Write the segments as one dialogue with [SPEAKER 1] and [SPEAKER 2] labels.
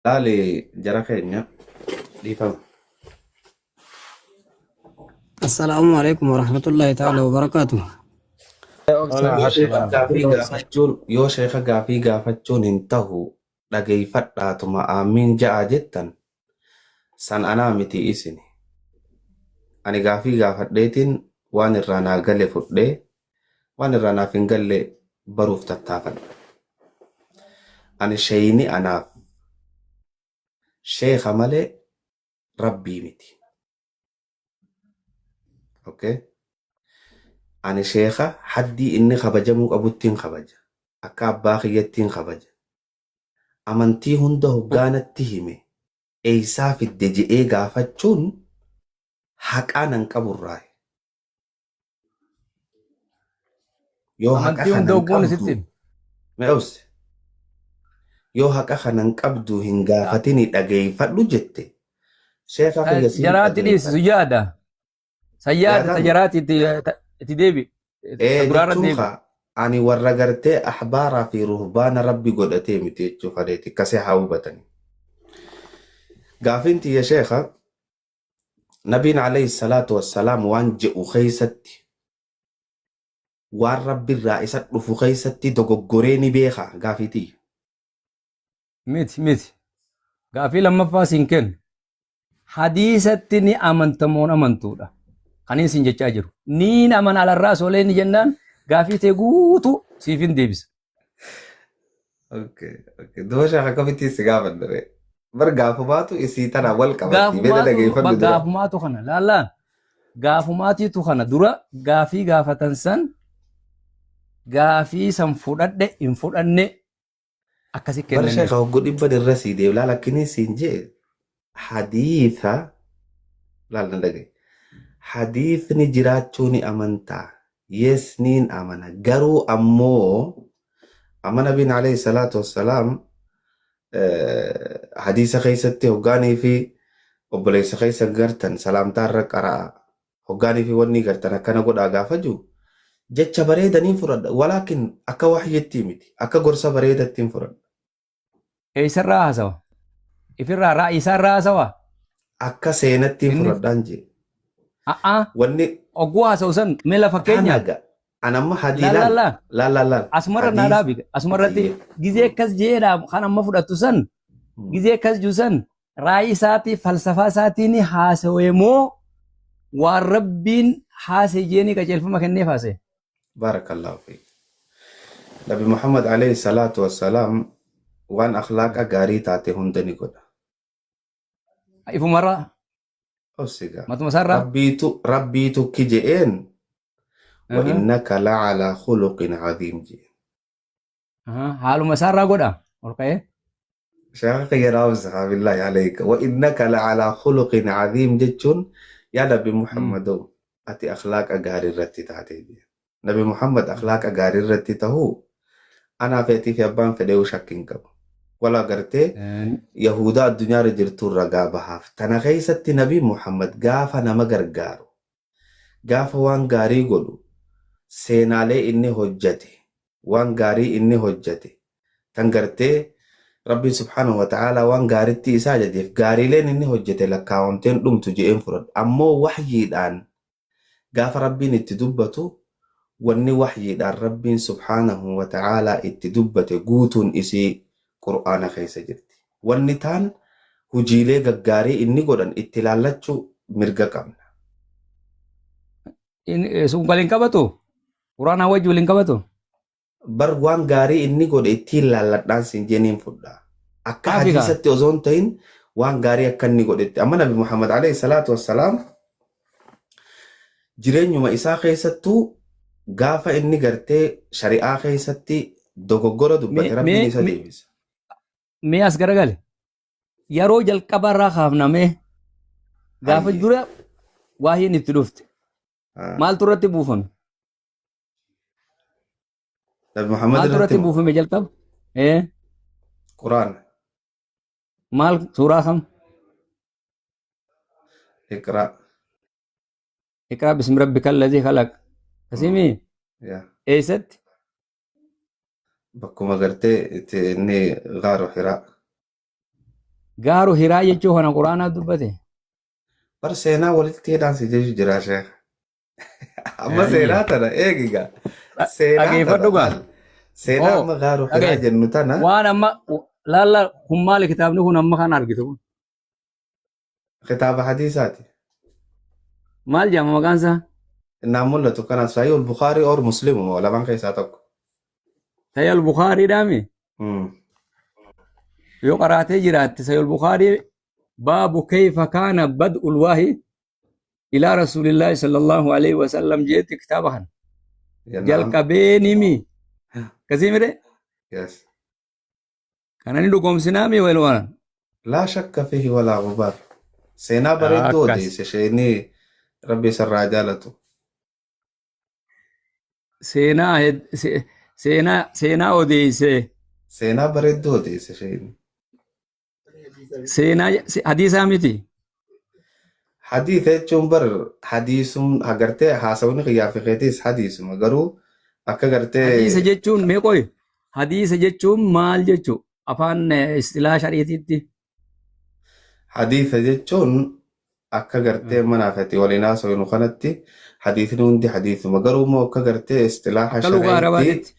[SPEAKER 1] Laali jara keenya dhiifama.
[SPEAKER 2] Assalaamu alaikum warahmatullahi ta'ala wabarakaatu.
[SPEAKER 1] Yoo sheeka gaafii gaafachuun yoo sheeka gaafii gaafachuun hin tahu dhageeyfadhaatuma aamiin ja'aa jettan san anaa miti isini. Ani gaafii gaafadheetiin waan irraa naa gale fudhee waan irraa naaf hin galle baruuf tattaafadha. Ani sheeyni anaaf sheekha malee rabbii miti. Okay? Ani sheekha haddii inni kabajamuu qabuttiin kabaja. Akka abbaa kiyyattiin kabaja. Amantii hunda hoggaanatti hime eeysaa fidde je'ee gaafachuun haqaa nan qaburraayi. Yoo haqa
[SPEAKER 3] Amantii
[SPEAKER 1] kana
[SPEAKER 3] hunda
[SPEAKER 1] hin
[SPEAKER 3] ogguun isitti
[SPEAKER 1] qabdu
[SPEAKER 3] himi.
[SPEAKER 1] mee obsi. Yoo haqa kana hin qabdu hin gaafatini dhageeffadhu jette sheeka kiyya siin
[SPEAKER 3] Jaraatti dhiisi
[SPEAKER 1] dhageeffadha.
[SPEAKER 3] sun yaada. San yaada ta
[SPEAKER 1] Yaadame.
[SPEAKER 3] jaraatti itti itti deebi. Ta
[SPEAKER 1] Ee
[SPEAKER 3] duraarra
[SPEAKER 1] jechuun
[SPEAKER 3] deebi.
[SPEAKER 1] kaa ani warra gartee ahbaaraa fi ruhbaana rabbi godhatee miti jechuu kadeeti akkasii haa hubatanii. Gaafiin tiyya sheeka Nabiin alayhi salaatu wassalaam waan je'u keessatti waan rabbi irraa isa dhufu keessatti dogoggoree ni beeka gaafii tiyya.
[SPEAKER 3] Miti miti. Gaafii lammaffaa siin kennu. Hadiisatti ni amanta moo hin amantuudha. Kan inni siin jechaa jiru. Niin amana alarraa solee ni jennaan gaafii tee guutuu siif hin deebisa.
[SPEAKER 1] Okay, okay. Duba sheekh akkamitti si gaafadha ree? Bar gaafumaatu isii tana wal qabatti. Mee na
[SPEAKER 3] Gaafumaatu
[SPEAKER 1] dhageeffadhu dura.
[SPEAKER 3] gaafumaatu kana laallaan gaafumaatiitu kana dura gaafii gaafatan san gaafii san fudhadhe hin fudhanne akkasi
[SPEAKER 1] Bar
[SPEAKER 3] kennaniif.
[SPEAKER 1] sheekha hoggu dhibban irra sii deemu. Laal akkinii siin jee hadiisa laal na dhagaye. Hadiisni jiraachuu ni amantaa. Yes niin amana. Garuu ammoo amma nabiin alayhi salaatu wassalaam hadiisa keessatti hoggaanii fi obboleessa keessa gartan salaamtaa irra qara'a. Hoggaanii fi wanni gartan akkana godhaa gaafa jiru jecha bareedaniin fudhadha. Walaakin akka waxyitti miti. Akka gorsa bareedattiin fudhadha.
[SPEAKER 3] Eessarraa haasawa? Ifirraa raa'ii isaarraa haasawa?
[SPEAKER 1] Akka seenattiin
[SPEAKER 3] Inni
[SPEAKER 1] fudhadhaan jee.
[SPEAKER 3] a'aa
[SPEAKER 1] Wanni
[SPEAKER 3] ogguu haasawu san mee lafa
[SPEAKER 1] tana
[SPEAKER 3] fakkeenyaaf
[SPEAKER 1] ga an amma hadii
[SPEAKER 3] laal
[SPEAKER 1] laal
[SPEAKER 3] laal laal
[SPEAKER 1] laal laal laal
[SPEAKER 3] asumarra naa
[SPEAKER 1] hadiis
[SPEAKER 3] dhaabi asumarratti
[SPEAKER 1] hayyee.
[SPEAKER 3] gizee akkas jeedha kan amma fudhattu san gizee akkas jiru san raa'ii isaatii falsafaa isaatiin haasawee moo waan rabbiin haase jeeni qajeelfama kenneef haase.
[SPEAKER 1] Barakallahu fiik. Nabi Muhammad alayhi salaatu wassalaam waan akhlaaqa gaarii taate hunda ni godha.
[SPEAKER 3] Ifumarraa
[SPEAKER 1] Obsiga.
[SPEAKER 3] matuma isaarraa.
[SPEAKER 1] Rabbiitu rabbiitu ki je'een wa innaka la'alaa khuluqin cadiim je'een.
[SPEAKER 3] Haaluma isaarraa godha ol ka'ee.
[SPEAKER 1] Sheekha kiyya naa obsi haa billaahi alayka. Wa innaka la'alaa khuluqin cadiim jechuun yaa Nabi Muhammadoo ati akhlaaqa gaarii irratti taatee jira. Nabi Muhammad akhlaaqa gaarii irratti tahuu anaa feetii fi abbaan fedheewu shakki hin qabu. Wala gartee Yahudaa addunyaa irra jirtu ragaa bahaaf. Tana keessatti Nabi Muhammad gaafa nama gargaaru, gaafa waan gaarii godhu, seenaalee inni hojjate, waan gaarii inni hojjate, tan gartee Rabbiin subhaanahu wa ta'aalaa waan gaaritti isa ajajeef gaariileen inni hojjete lakkaawamteen dhumtu je'een fudhadha. Ammoo wahyiidhaan gaafa Rabbiin itti dubbatu wanni wahyiidhaan Rabbiin subhaanahu wa ta'aalaa itti dubbate guutuun isii Qur'aana keessa jirti. Wanni taan hujiilee gaggaarii inni godhan itti laallachuu mirga qabna.
[SPEAKER 3] Sun waliin qabatu? Qur'aanaa wajji waliin qabatu?
[SPEAKER 1] Bar waan gaarii inni godhe ittiin laalladhaan siin jeniin fudha. Akka
[SPEAKER 3] Kaafi kaa.
[SPEAKER 1] hadiisatti osoo hin ta'in waan gaarii akka inni godhetti. Amma Nabi Muhammad alayhi salaatu wassalaam jireenyuma isaa keessattuu gaafa inni gartee shari'aa keessatti dogoggora dubbate
[SPEAKER 3] Mee
[SPEAKER 1] Rabbiin
[SPEAKER 3] mee
[SPEAKER 1] isa
[SPEAKER 3] mee
[SPEAKER 1] deebisa.
[SPEAKER 3] mee as garagale. Yeroo jalqaba irraa kaafnamee gaafa
[SPEAKER 1] Hayyee.
[SPEAKER 3] dura waahiin itti dhufte.
[SPEAKER 1] Ah.
[SPEAKER 3] Maaltu irratti buufame?
[SPEAKER 1] Nabi Muhammad
[SPEAKER 3] Maaltu
[SPEAKER 1] irratti
[SPEAKER 3] irratti
[SPEAKER 1] moo?
[SPEAKER 3] buufame jalqaba? Ee
[SPEAKER 1] Quraana.
[SPEAKER 3] maal suuraa kam?
[SPEAKER 1] Iqraa.
[SPEAKER 3] Iqraa bismi rabbika alladhii khalaq. Asimii
[SPEAKER 1] Yaa.
[SPEAKER 3] eessatti?
[SPEAKER 1] Bakkuma gartee itti inni gaaru Hiraa.
[SPEAKER 3] Gaaru hiraa jechuu kana quraanaa dubbate.
[SPEAKER 1] Bar seenaa walitti hidhaan si jechu jira sheekh. Amma
[SPEAKER 3] Eeyyee.
[SPEAKER 1] seenaa tana eegiga. Seenaa tana
[SPEAKER 3] Dhageeffadhu gaa.
[SPEAKER 1] laal. Seenaa
[SPEAKER 3] Oo
[SPEAKER 1] amma gaaru hiraa
[SPEAKER 3] dhagee
[SPEAKER 1] jennu tana
[SPEAKER 3] waan amma laalla kun maali kitaabni kun amma kan argitu kun
[SPEAKER 1] kitaaba hadiisaati.
[SPEAKER 3] maal jedhama maqaan isaa?
[SPEAKER 1] Innaan mul'atu kana Sahih Bukhari or Muslim moo lamaan keessaa tokko.
[SPEAKER 3] Sahih al-Bukhari dhaami. Yoo qaraatee jiraatte Sahih al-Bukhari baabu kayfa kaana bad'ul wahyi ilaa rasuulillaahi sallallahu alaihi wasallam jeetti kitaaba kana.
[SPEAKER 1] Naam.
[SPEAKER 3] Jalqabee nimi. Akkasii mire
[SPEAKER 1] Yes.
[SPEAKER 3] kana ni dhugoomsinaami walumaan.
[SPEAKER 1] Laa shakka fihi walaa gubaar. Seenaa bareedduu
[SPEAKER 3] Akkas.
[SPEAKER 1] odeesse isheenii rabbi isarraa jaalatu.
[SPEAKER 3] Seenaa seenaa odeesse.
[SPEAKER 1] Seenaa bareedduu odeesse isheen.
[SPEAKER 3] Seenaa hadiisaa miti.
[SPEAKER 1] Hadiisa jechuun bar hadiisum agartee haasawni kiyyaa fi keetiis hadiisuma garuu akka gartee
[SPEAKER 3] Hadiisa jechuun mee qoy hadiisa jechuun maal jechuu afaan istilaa shariitiitti.
[SPEAKER 1] Hadiisa jechuun akka gartee manaa fi ati waliin haasawinu kanatti hadiisni hundi hadiisuma garuu immoo akka gartee istilaaha
[SPEAKER 3] Akka lugaa
[SPEAKER 1] shari'itti
[SPEAKER 3] arabaatitti.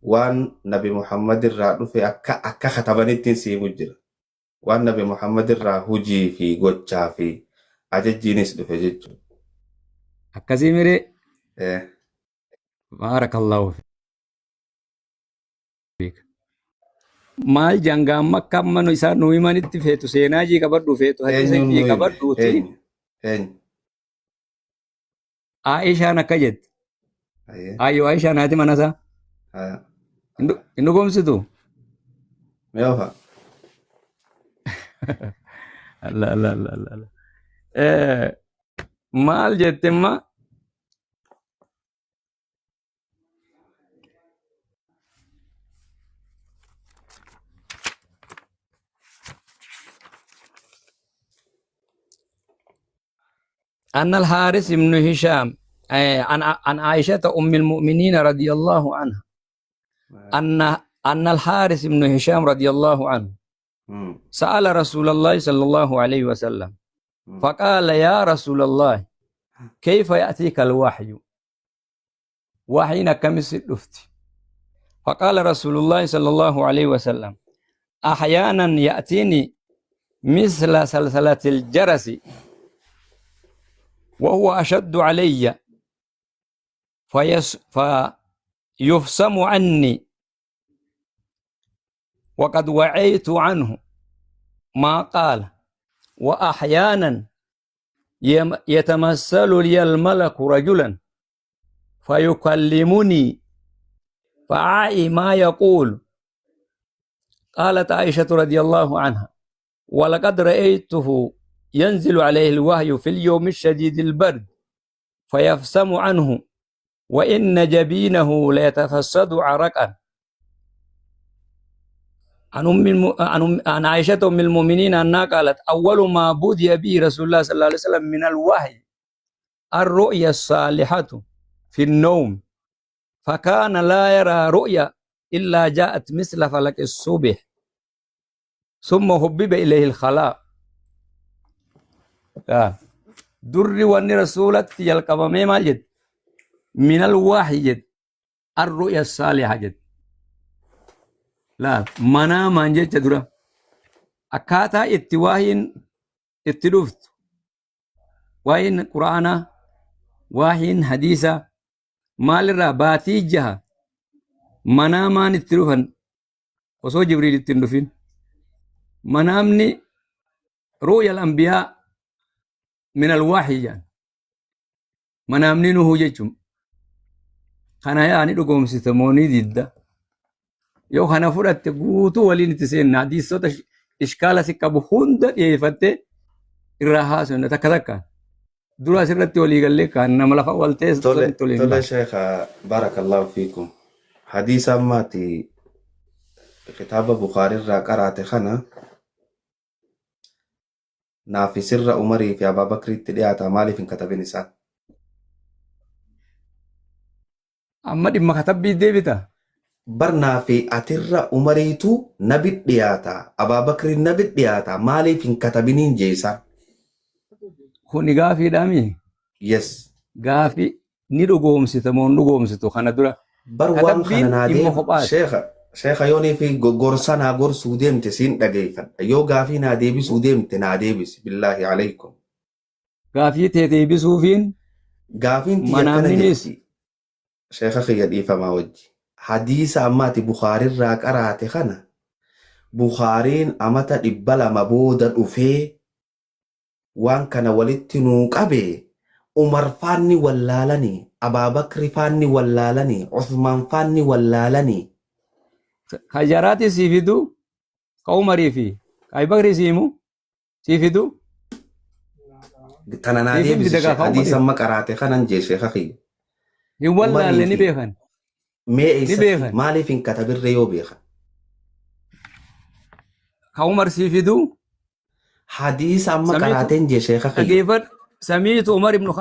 [SPEAKER 1] waan nabi Muhammad irraa dhufe akka katabanittiin siimu jira. Waan nabi Muhammad irraa hujii fi gochaa fi ajajjiinis dhufe jechuudha.
[SPEAKER 3] Akkasii miree
[SPEAKER 1] Eh.
[SPEAKER 3] baarakallahu fiik. Maal jangaa amma akka amma nu isaan nu himanitti feetu seenaa jii qabadhu feetu hadiisa
[SPEAKER 1] Eenyuun
[SPEAKER 3] jii
[SPEAKER 1] nu hime?
[SPEAKER 3] qabadhuuti.
[SPEAKER 1] Eenyu? Eenyu?
[SPEAKER 3] Aishaan akka jette.
[SPEAKER 1] Ayyee.
[SPEAKER 3] Ayyoo Aishaan haati mana isaa.
[SPEAKER 1] Haa.
[SPEAKER 3] Hin dhugoomsitu.
[SPEAKER 1] Mee ofa.
[SPEAKER 3] Allah Allah Allah Allah. Allah. Maal jette imma أن الحارث بن هشام عن عائشة أم المؤمنين رضي الله عنها أن الحارث بن هشام رضي الله عنه سأل رسول الله صلى الله عليه وسلم فقال يا رسول الله كيف يأتيك الوحي وحين كم سلفت فقال رسول الله صلى الله عليه وسلم أحيانا يأتيني مثل سلسلة الجرس وهو أشد علي فيفصم عني وقد وعيت عنه ما قال وأحيانا يتمثل لي الملك رجلا فيكلمني فأعي ما يقول. قالت عائشة رضي الله عنها ولقد رأيته ينزل عليه الوحي في اليوم الشديد البرد فيفسم عنه وإن جبينه ليتفسد عرقا. عن عائشة أم المؤمنين أنها قالت أول ما بدأ به رسول الله صلى الله عليه وسلم من الوحي الرؤيا الصالحة في النوم، فكان لا يرى رؤيا إلا جاءت مثل فلك الصبح، ثم حبب إليه الخلاء. در وأن رسولة يلقى ما جد من الوحي جد الرؤيا الصالحة جد لا مناما جد درا أكاتا اتواهين اتلفت واين قرآن واهين حديثة مال الرباتي جها مناما اتلفن وصو جبريل اتلفين منامني رؤيا الأنبياء من الوحي يعني منامني نهو جيتشم kana yaani dhugoomsite moonii didda yoo kana fudhatte guutuu waliin itti seenna hadiisota ishkaala si qabu hunda dhiyeeffatte irraa haasofna takka takkaan dura asirratti walii gallee kaan nama lafa wal teessu
[SPEAKER 1] Tole
[SPEAKER 3] tole hin
[SPEAKER 1] tole
[SPEAKER 3] baane.
[SPEAKER 1] sheekha barakallahu fiikum. Hadiisa ammaati kitaaba Bukaarii irraa qaraate kana naafi sirra Umarii fi Abaabakriitti dhiyaata maaliif hin katabin isaan?
[SPEAKER 3] Amma dhimma katabbii deebita.
[SPEAKER 1] Barnaa fi atirra Umariitu nabi dhiyaata, Abaabakriin nabi dhiyaata, maaliif hin katabiniin jeesaan?
[SPEAKER 3] Kuni gaafiidhaami.
[SPEAKER 1] Yes.
[SPEAKER 3] Gaafii ni dhugoomsita moo hin dhugoomsitu kana dura.
[SPEAKER 1] Bar waan kana
[SPEAKER 3] Katabbiin
[SPEAKER 1] naa
[SPEAKER 3] dhimma
[SPEAKER 1] deem
[SPEAKER 3] kophaati.
[SPEAKER 1] sheekha sheekha yoonii fi gorsa naa gorsuu deemte siin dhageeffadha. Yoo gaafii naa deebisuu deemte naa deebisi. Billaahi alaykum.
[SPEAKER 3] Gaafii tee deebisuufiin
[SPEAKER 1] Gaafiin tiyya akkana
[SPEAKER 3] manaamninis
[SPEAKER 1] jetti. Sheekha kiyya dhiifamaa wajji. Hadiisa amma ati Bukhaarirraa qaraate kana Bukhaariin amata 200 booda dhufee waan kana walitti nuu qabe Umar faan ni wallaalani, Abaa Bakri faan ni wallaalani, Uthmaan faan ni wallaalani.
[SPEAKER 3] Ka jaraati sii fidu, ka Umarii fi ka Abibakrii sii himu, sii fidu.
[SPEAKER 1] Tana naa
[SPEAKER 3] Siif hin
[SPEAKER 1] deebisi
[SPEAKER 3] fida gaa ka
[SPEAKER 1] hadiisa
[SPEAKER 3] Umarii.
[SPEAKER 1] amma qaraate kanan jee sheekha kiyya.
[SPEAKER 3] Hin wallaalle
[SPEAKER 1] Umarii
[SPEAKER 3] ni
[SPEAKER 1] fi
[SPEAKER 3] beekan.
[SPEAKER 1] mee
[SPEAKER 3] Ni
[SPEAKER 1] eessatti
[SPEAKER 3] beekan.
[SPEAKER 1] maaliif hin katabirre yoo beekan?
[SPEAKER 3] Ka Umar sii fidu.
[SPEAKER 1] Hadiisa amma
[SPEAKER 3] Samiitu
[SPEAKER 1] qaraateen jee sheekha kiyya.
[SPEAKER 3] dhageeffadhu. Samiitu Umar ibnu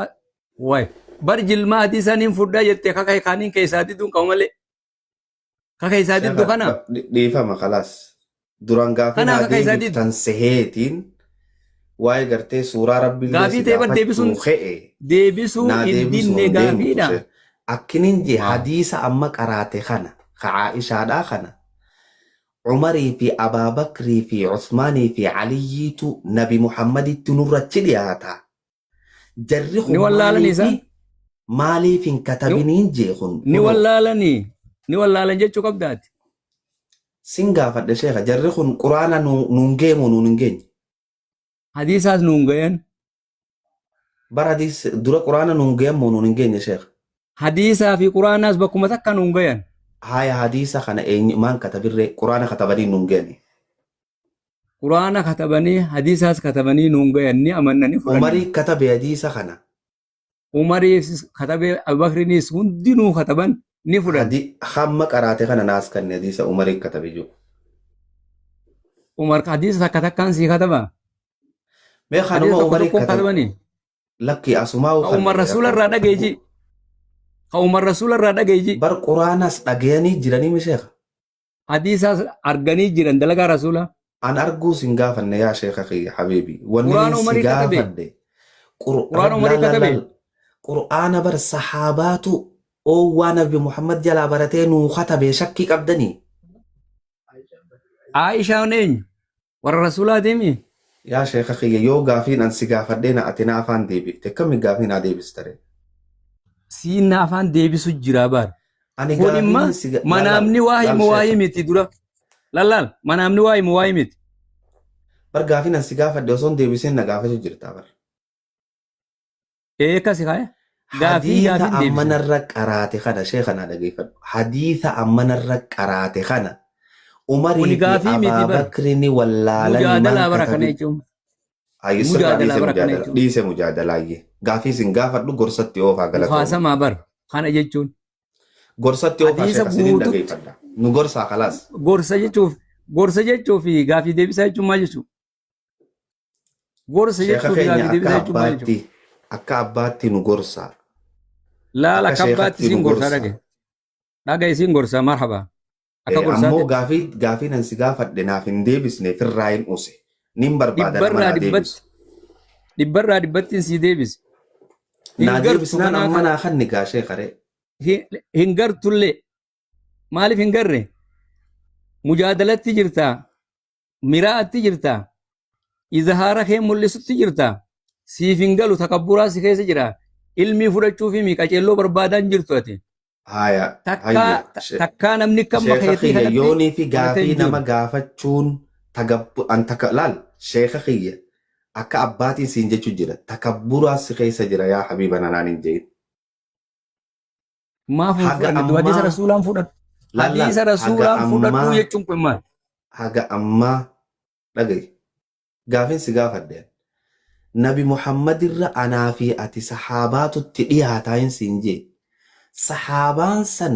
[SPEAKER 3] Way. Bar jilmaa hadiisa niin fudhaa jettee kaka kaaniin keessaa diduun qabu malee. Kaka isaa diddu
[SPEAKER 1] Sheekha
[SPEAKER 3] kana.
[SPEAKER 1] dhiifama kalaas. Duraan gaafii
[SPEAKER 3] Kanaa
[SPEAKER 1] naa
[SPEAKER 3] kaka isaa diddu.
[SPEAKER 1] deebiftan seheetiin waa'ee gartee suuraa rabbiillee
[SPEAKER 3] Gaafii
[SPEAKER 1] si
[SPEAKER 3] ta'e bar
[SPEAKER 1] gaafachuu
[SPEAKER 3] deebisuun
[SPEAKER 1] ka'e
[SPEAKER 3] deebisuu
[SPEAKER 1] naa
[SPEAKER 3] hin
[SPEAKER 1] deebisuu
[SPEAKER 3] dinne
[SPEAKER 1] hin deemtu
[SPEAKER 3] gaafiidha.
[SPEAKER 1] sheekh. Akkinin jee
[SPEAKER 3] Waaw.
[SPEAKER 1] hadiisa amma qaraate kana ka Aishaadhaa kana Umarii fi Abaa Bakrii fi Usmaanii fi Aliyyiitu Nabi Muhammaditti nurratti dhiyaata. Jarri
[SPEAKER 3] Ni
[SPEAKER 1] kun
[SPEAKER 3] wallaalanii isaan?
[SPEAKER 1] maaliifi maaliif hin
[SPEAKER 3] Ni,
[SPEAKER 1] katabiniin jee kun
[SPEAKER 3] ni
[SPEAKER 1] kunoo.
[SPEAKER 3] wallaalanii? Ni wallaalan jechuu qabdaati.
[SPEAKER 1] Sin gaafadhe sheekha jarri kun quraana nuun geemu nuun hin geenye.
[SPEAKER 3] Hadiisaas nuun gayan.
[SPEAKER 1] Bar hadiis dura quraana nuun gayan moo nuun hin geenye sheekha.
[SPEAKER 3] Hadiisaa fi quraanaas bakkuma takka nuun gayan.
[SPEAKER 1] Haya hadiisa kana eenyu maan katabirree quraana katabanii nuun geenye.
[SPEAKER 3] Quraana katabanii hadiisaas katabanii nuun gayan ni amanna ni fudhanna.
[SPEAKER 1] Umarii katabe hadiisa kana.
[SPEAKER 3] Umariis katabee Abubakrinis hundinuu kataban ni fudhanna.
[SPEAKER 1] Hadi hamma qaraate kana naas kanne hadiisa Umarii katabe jiru.
[SPEAKER 3] Umar hadiisa takka takkaan sii kataba.
[SPEAKER 1] Mee
[SPEAKER 3] Hadiisa
[SPEAKER 1] kanuma
[SPEAKER 3] tokko
[SPEAKER 1] Umarii
[SPEAKER 3] tokkoon
[SPEAKER 1] katabe
[SPEAKER 3] katabanii.
[SPEAKER 1] lakki asumaa
[SPEAKER 3] Ka Umar
[SPEAKER 1] kanne
[SPEAKER 3] Rasuula irraa dhageeji. Ka Umar Rasuula irraa dhageeji.
[SPEAKER 1] Bar quraanas dhagayanii jiranii mi sheekha.
[SPEAKER 3] Hadiisaas arganii jiran dalagaa Rasuulaa.
[SPEAKER 1] An arguu sin gaafanne yaa sheekha kiyya habiibi. Wanni
[SPEAKER 3] Qur'aana
[SPEAKER 1] nin si
[SPEAKER 3] Umarii katabe.
[SPEAKER 1] gaafadhe.
[SPEAKER 3] Qur'aana Umarii
[SPEAKER 1] Laal laal
[SPEAKER 3] katabe.
[SPEAKER 1] laal. Qur'aana bar sahaabaatu oowwaa nabi Muhammad jalaa baratee nuu katabe shakkii qabdanii.
[SPEAKER 3] Aishaan eenyu? Warra Rasuulaatiimi?
[SPEAKER 1] Yaa sheekha kiyya yoo gaafiin an si gaafadhee na ati na afaan deebifte akkami gaafii naa deebista ree?
[SPEAKER 3] Siin na afaan deebisu jira baar.
[SPEAKER 1] Ani
[SPEAKER 3] Kun imma
[SPEAKER 1] gaafiin si laal
[SPEAKER 3] manaamni waa
[SPEAKER 1] laal
[SPEAKER 3] himu waa
[SPEAKER 1] sheekha.
[SPEAKER 3] himiti dura. Lallaal manaamni waa himu waa himiti.
[SPEAKER 1] Bar gaafiin an si gaafadhe osoo hin deebisin na gaafachuu jirta bar.
[SPEAKER 3] Ee akkasi kaaya. Gaafii
[SPEAKER 1] Hadiisa
[SPEAKER 3] gaafiin deebisa.
[SPEAKER 1] ammanarra qaraate kana sheekha naa dhageeffadhu. Hadiisa ammanarra qaraate kana
[SPEAKER 3] Kuni
[SPEAKER 1] Umarii fi
[SPEAKER 3] gaafii miti bar.
[SPEAKER 1] Abaabakrini wallaalani
[SPEAKER 3] Mujaadalaa
[SPEAKER 1] maan
[SPEAKER 3] bara kana
[SPEAKER 1] katabin.
[SPEAKER 3] jechuun.
[SPEAKER 1] Ayyi sirraa
[SPEAKER 3] Mujaadalaa
[SPEAKER 1] dhiise
[SPEAKER 3] bara kana
[SPEAKER 1] mujaadala
[SPEAKER 3] jechuun.
[SPEAKER 1] dhiise mujaadalaayyee. Gaafii isin gaafadhu gorsatti oofaa galatooma.
[SPEAKER 3] Mukaasamaa bar kana jechuun.
[SPEAKER 1] Gorsatti oofaa
[SPEAKER 3] Hadiisa
[SPEAKER 1] sheekha isiniin
[SPEAKER 3] guututti
[SPEAKER 1] dhageeffadha. Nu gorsaa kalaas.
[SPEAKER 3] gorsa jechuuf gorsa jechuu fi gaafii deebisaa jechuun maal jechuudha? Gorsa
[SPEAKER 1] Sheekha
[SPEAKER 3] jechuu fi
[SPEAKER 1] keenya
[SPEAKER 3] gaafii
[SPEAKER 1] akka
[SPEAKER 3] deebisaa jechuun maal jechuudha?
[SPEAKER 1] abbaatti akka abbaatti nu gorsaa.
[SPEAKER 3] Laal
[SPEAKER 1] Akka
[SPEAKER 3] akka abbaatti
[SPEAKER 1] sheekatti nu
[SPEAKER 3] siin gorsaa
[SPEAKER 1] gorsaa.
[SPEAKER 3] dhage. Dhaga isiin gorsaa marhaba. Akka
[SPEAKER 1] Ammoo
[SPEAKER 3] gorsaatti
[SPEAKER 1] gaafii gaafii nan si gaafadhe naaf hin deebisne firraa hin use. Nin barbaada nama
[SPEAKER 3] dhibbarraa
[SPEAKER 1] naa
[SPEAKER 3] dhibbatti
[SPEAKER 1] deebisu.
[SPEAKER 3] dhibbarraa dhibbatti sii deebise. Hin
[SPEAKER 1] Naa
[SPEAKER 3] gartu
[SPEAKER 1] deebisnaan
[SPEAKER 3] kanaa
[SPEAKER 1] amma
[SPEAKER 3] kana
[SPEAKER 1] naa kanni gaa sheekha ree.
[SPEAKER 3] hin gartullee maaliif hin garre mujaadalatti jirtaa miraa'atti jirta izhaara kee mul'isutti jirta siif hin galu takabburaa si keessa jira ilmii fudhachuu fi qaceelloo barbaadaa hin jirtu ati
[SPEAKER 1] Haya,
[SPEAKER 3] takkaa
[SPEAKER 1] hayya.
[SPEAKER 3] takkaa namni akka amma
[SPEAKER 1] Sheekha
[SPEAKER 3] keetii
[SPEAKER 1] kiyya
[SPEAKER 3] kanatti
[SPEAKER 1] yoonii fi
[SPEAKER 3] fudhatee
[SPEAKER 1] gaafii
[SPEAKER 3] hin jiru.
[SPEAKER 1] nama gaafachuun tagabbu an taka laal sheekha kiyya akka abbaatiin siin jechuu jira takabburaa si keessa jira yaa habiiba nanaan hin je'in.
[SPEAKER 3] Maaf hin
[SPEAKER 1] Haga
[SPEAKER 3] fudhanne du hadiisa
[SPEAKER 1] ammaa
[SPEAKER 3] rasuulaan fudhadhu.
[SPEAKER 1] laal laal
[SPEAKER 3] Hadiisa
[SPEAKER 1] haga
[SPEAKER 3] rasuulaan fudhadhu
[SPEAKER 1] ammaa
[SPEAKER 3] jechuun kun maal?
[SPEAKER 1] haga ammaa dhaga'i gaafin si gaafadhe Nabi Muhammad irra anaa fi ati sahaabaatutti dhiyaataa hin siin jee sahaabaan san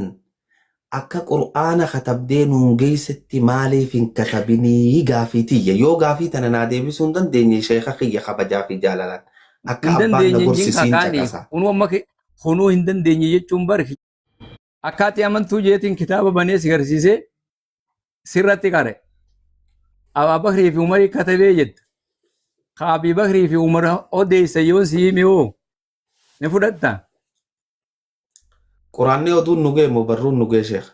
[SPEAKER 1] akka qur'aana katabdee nuun geessetti maaliif hin katabinii gaafii tiyya yoo gaafii tana naa deebisuu hin dandeenye sheekha kiyya kabajaa fi jaalalaan akka
[SPEAKER 3] Hin
[SPEAKER 1] abbaan na
[SPEAKER 3] dandeenye hin
[SPEAKER 1] gorsi siin
[SPEAKER 3] kakaani.
[SPEAKER 1] caqasa.
[SPEAKER 3] Kunuu amma kunuu hin dandeenye jechuun bari. Akka ati amantuu jeetiin kitaaba banee si garsiisee sirratti qare. Abaa Bakrii fi Umarii katabee jetta. Ka Abii Bakrii fi Umar odeessa yoon si hime hoo ni fudhatta?
[SPEAKER 1] Quraanni oduun nu ga'e moo barruun nu ga'e sheekh?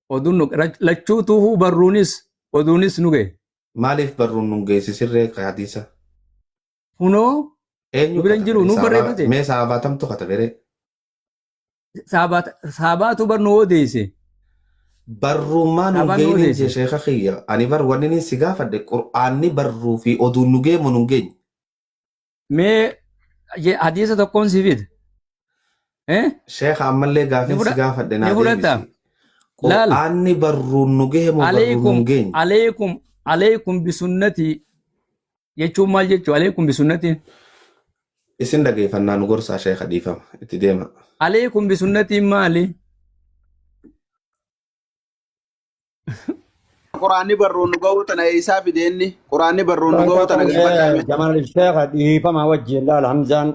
[SPEAKER 3] Oduun nu lachuutuufuu barruunis oduunis nu ga'e.
[SPEAKER 1] Maaliif barruun nu geessi sirree ka hadiisa?
[SPEAKER 3] Kunoo
[SPEAKER 1] Eenyu
[SPEAKER 3] nu bira hin jiru
[SPEAKER 1] katabe?
[SPEAKER 3] nu
[SPEAKER 1] Saabaa
[SPEAKER 3] barreeffate.
[SPEAKER 1] mee saabaa tamtu katabe ree?
[SPEAKER 3] Saabaatu bar nu odeesse.
[SPEAKER 1] Barruummaa nu
[SPEAKER 3] Saabaan nu
[SPEAKER 1] geenye
[SPEAKER 3] odeesse.
[SPEAKER 1] jee sheekha kiyya. Ani bar wanni inni si gaafadhe qur'aanni barruu fi oduun nu geemu nu geenye.
[SPEAKER 3] Mee hadiisa tokkoon si fida. Eh?
[SPEAKER 1] Sheekha ammallee
[SPEAKER 3] Ni
[SPEAKER 1] gaafiin si
[SPEAKER 3] fudha
[SPEAKER 1] gaafadhe
[SPEAKER 3] ni
[SPEAKER 1] naa
[SPEAKER 3] fudhatta.
[SPEAKER 1] deebisi.
[SPEAKER 3] Laal.
[SPEAKER 1] Qur'aanni barruun nu gahe moo barruun nu
[SPEAKER 3] Aleekum
[SPEAKER 1] hin geenye?
[SPEAKER 3] aleekum aleekum bisunnati jechuun maal jechuu aleekum bisunnatiin?
[SPEAKER 1] Isin dhageeffannaa nu gorsaa sheekha dhiifama. Itti deema.
[SPEAKER 3] Aleekum bisunnatiin maali?
[SPEAKER 4] Quraanni barruun nu ga'uu tana eessaa fide inni? Quraanni barruun nu ga'uu tana gaafadhaa mee?
[SPEAKER 5] Jamal Sheekha dhiifama wajjin laal Hamzaan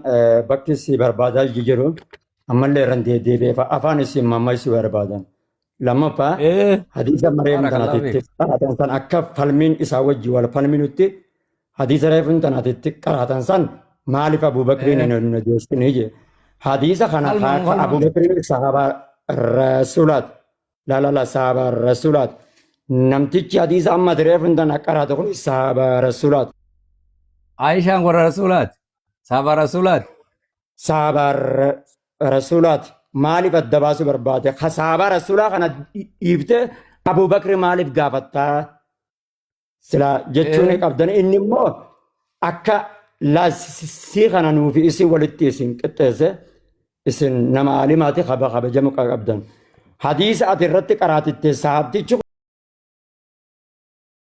[SPEAKER 5] bakki si barbaadaa jiru ammallee irra deebi'ee afaan isin mamma si barbaadan. Lammaffaa hadiisa mareem
[SPEAKER 3] Baarakallahu
[SPEAKER 5] tanaatitti
[SPEAKER 3] fiik.
[SPEAKER 5] qaraatan san akka falmiin isaa wajji wal falminutti hadiisa reefun tanaatitti qaraatan san maaliif Abubakriin hin odeessine jee. Hadiisa kana
[SPEAKER 3] Falma falma.
[SPEAKER 5] Abubakriin sahaabaa rasuulaati. La la la sahaabaa rasuulaati. Namtichi hadiisa amma reefun tana qaraate kun sahaabaa rasuulaati.
[SPEAKER 3] Aishaan warra rasuulaati. Sahaabaa rasuulaati.
[SPEAKER 5] Sahaabaa rasuulaati. Maaliif adda baasuu barbaade? Ka sahaabaa rasuulaa kana dhiiftee Abubakri maaliif gaafattaa? Sila jechuun qabdan inni immoo akka sii kana nuufi isin walitti isin qixxeesse isin nama alimaati kabajamu qabdan. Hadiisa ati irratti qaraatitte sahabtichi